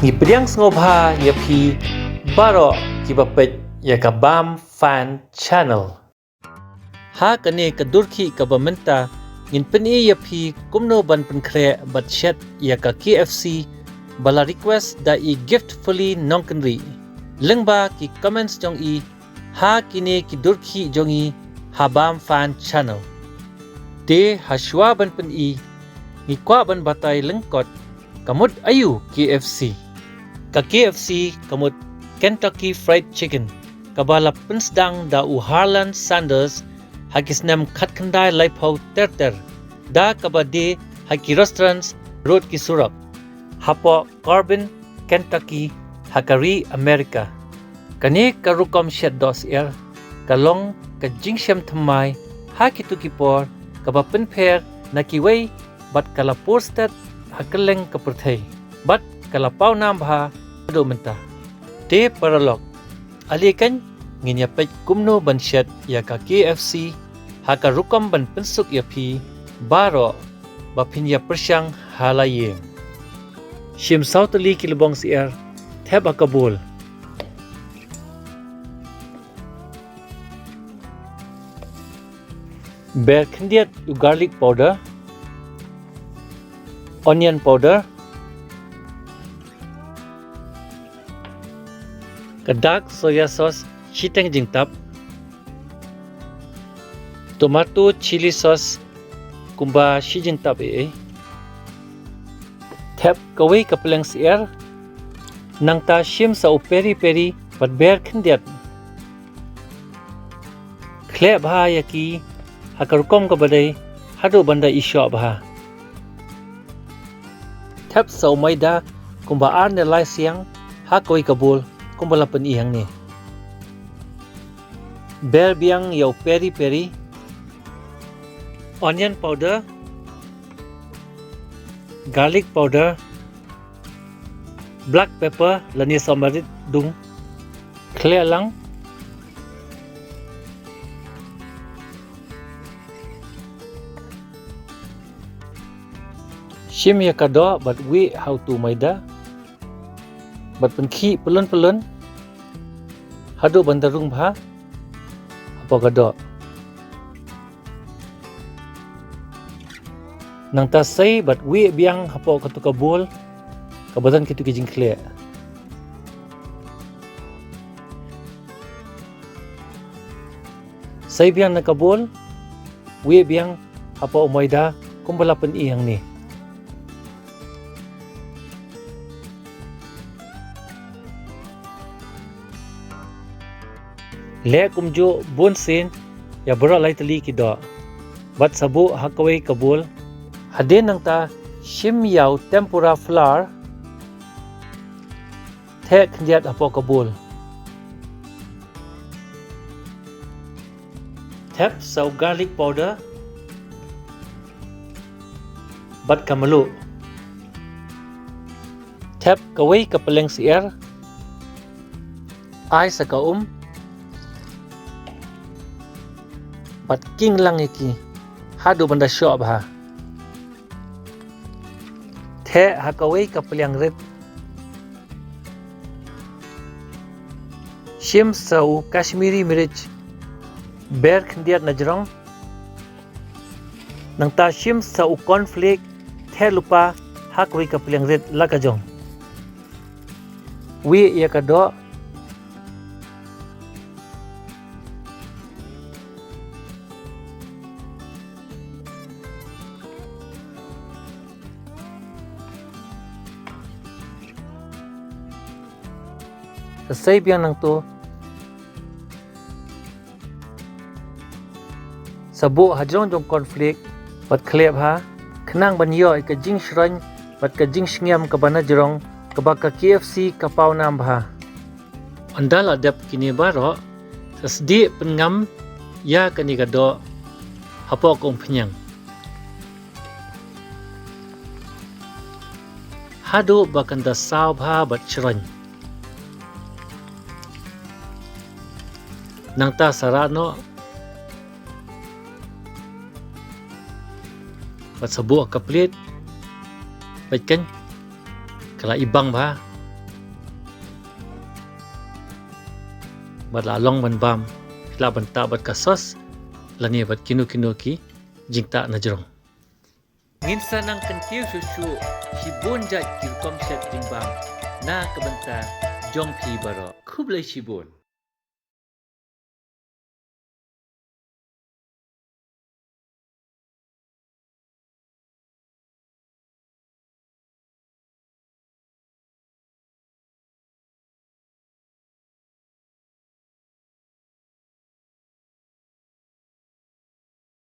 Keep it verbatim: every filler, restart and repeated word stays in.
Ngi pdiang sngewbha ïa phi baroh kiba peit ïa ka Bam Fan Channel. Ha kane ka dur khih kaba mynta ngin pyni ïa phi kumno ban pynkhreh bad shet ïa ka K F C ba la request da i Giftfully Nongkynrih lyngba ki comments jong i ha kine ki dur khih jong i ha Bam Fan Channel. Te hashwa ban pyni, ngi kwah ban batai lyngkot ka mut aïu K F C. Ka K F C ka mut Kentucky Fried Chicken, kaba la pynsdang da u Harland Sanders ha ki snem khatkhyndai laiphew ter ter, da kaba die ha ki restaurants rud ki surok hapoh Corbin, Kentucky, ha ka ri America. Kane ka rukom shet doh syiar ka long ka jingshem thymmai ha kito ki por, kaba pynpher na kiwei bad ka la pur stet ha kylleng ka pyrthei bad ka la paw nam bha haduh mynta. Te paralok, ale kan ngin ïa peit kumno ban shet ïa ka K F C ha ka rukom ban pynsuk ïa phi baroh ba phin ïa pyrshang ha la ïing. Shim saw tylli ki lbong syiar, thep ha ka bowl. Ber khyndiat u garlic powder, onion powder, ka dark soya sauce shiteng jingtap, tomato chili sauce kumba shi jingtap ei ei. Thep kawei ka pylleng syiar, nangta shim sa u peri peri bad ber khyndiat. Khleh bha ïa ki ha ka rukom kaba dei haduh ban da i shoh bha. Thep sa u maida kumba ar ne lai siang ha kawei ka bowl kumba la pyni hangne. Ber biang ïa u peri peri, onion powder, garlic powder, black pepper lane sohmarit dung. Khleh lang. Shim ïa ka doh bad wieh ha utu u maida bad pynkhih pyllun pyllun haduh ban da rung bha hapoh ka doh. Nangta sei bad wieh biang hapoh katu ka bowl kaba don kitu ki jingkhleh. Sei biang na ka bowl, wieh biang hapoh u maida kumba la pyni hangne. Leh kumjuh bun sien ïa baroh lai tylli ki doh bad sa buh ha kawei ka bowl. Hadien nangta shim ïa u tempura flour, theh khyndiat hapoh ka bowl. Thep sa u garlic powder bad ka mluh. Thep kawei ka pylleng syiar, ai sa ka um bad king lang ïa ki haduh ban da shoh bha. Theh ha kawei ka pliang rit. Shim sa u Kashmiri mirch, ber khyndiat na jrong. Nangta shim sa u cornflake, theh lypa ha kawei ka pliang rit la ka jong. Wieh ïa ka doh. Sa sei biang nangto. Sa buh ha jrong jong cornflake bad khleh bha, khnang ban ïoh ïa ka jingshroiñ bad ka jingshngiam kaba na jrong, kaba ka K F C ka paw nam bha. Ynda la dep kine baroh, sa sdieh pynngam ïa kane ka doh hapoh ka umphniang. Haduh ba kan da saw bha bad shroiñ. Nangta sa rah noh bad sa buh ha ka plate. Peit kan, ka la ibang bha. Bad la long ban bam, la ban tah bad ka sos, lane bad kino kino ki jingtah na jrong. Ngin sa nang kyntiew shuh shuh shibun jait ki rukom shet jingbam na ka bynta jong phi baroh. Khublei shibun.